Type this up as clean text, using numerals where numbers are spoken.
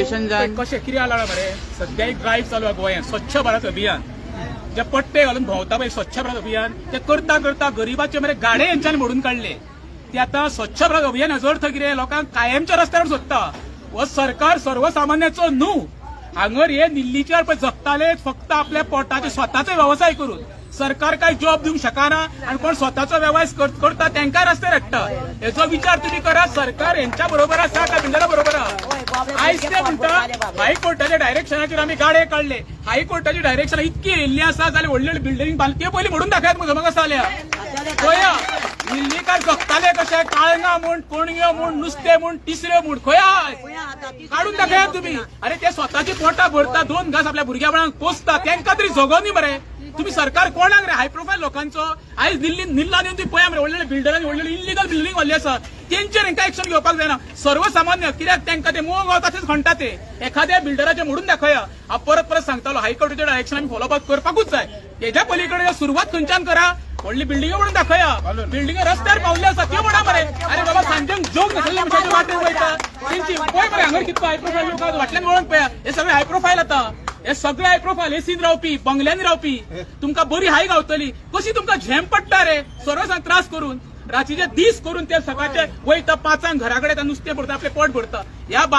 Station कशें कितें जाला मरे, सध्या एक ड्रायव्ह चालू आहा गोंयांत, स्वच्छ भारत अभियान. जे पट्टे घालून भोंवता पळय स्वच्छ भारत अभियान, ते करता करता गरिबाचे मरे गाडे हेंच्यानी मोडून काडले. ते आतां स्वच्छ भारत अभियान हाजो अर्थ कितें, लोकांक कायमच्या रस्त्यार सोदता. हो सरकार सर्वसामान्याचो न्हू. हांगर हे निल्लीचेर पळय जगताले फक्त आपल्या पोटाचे स्वताचो वेवसाय करून. सरकार काय जॉब दिवंक शकना आनी कोण स्वताचो वेवसाय करता तांकां रस्त्यार हाडटा. हेचो विचार तुमी करा. सरकार हेंच्या बरोबर आसा काय बिल्डरा बरोबर आहा? आयज ते म्हणटा हायकोर्टाच्या डायरेक्शनाचेर आमी गाडे काडले. हायकोर्टाची डायरेक्शन इतकी येयल्ली आसा जाल्यार व्हडले व्हडले बिल्डिंग बांदले, ते पयलीं मोडून दाखयात मगो. म्हाका जाल्या पळया, दिल्लीकार जगताले कशे, काळंगा म्हूण, कोणयो म्हूण, नुस्तें म्हूण, तिसऱ्यो म्हूण, खंय आहात? काडून दाखयात तुमी. अरे, ते स्वताची पोटां भरता, दोन घास आपल्या भुरग्या बाळांक पोसता, तेंकां तरी जगोनी मरे. तुम्ही सरकार कोणाक रे? हाय प्रोफायल लोकांचो. आयज दिल्लीन निल्लान येवन तुम्ही पळया मरे, व्हडले बिल्डरांनी व्हडले इल्लिगल बिल्डिंग व्हडली आसा, तेंचेर हेंकां एक्शन घेवपाक जायना. सर्वसामान्य कित्याक तेंकां ते मोग गावता तशेंच खणटा ते. एखाद्या बिल्डराचे मोडून दाखया. हांव परत परत सांगतालो, हायकोर्टाचे डायरेक्शन आमी फॉलोअप करपाकूच जाय. हेज्या पलीकडे सुरवात खंयच्यान करा? व्हडली बिल्डिंगो म्हणून दाखया. बिल्डिंगो रस्त्यार पावल्ले आसा त्यो म्हणा मरे. अरे बाबा, सांजेक जोग नासलेल्या मनशाच्या वाटेर वयता तेंची पळय मरे. हांगर कितको हाय प्रोफायल लोक आहात, वाटल्यान वळोन पळया. हे सगळे हाय प्रोफायल आतां, हे सगळे हाय प्रोफायल, एसीन रावपी, बंगल्यांनी रावपी. तुमकां बरी हाय गावतली कशी? तुमकां झेम पडटा रे सर्वसांक त्रास करून, रातीचे दीस करून. ते सकाळचे वयता 5 घरा कडेन, नुस्तें भरता, आपलें पोट भरता. ह्या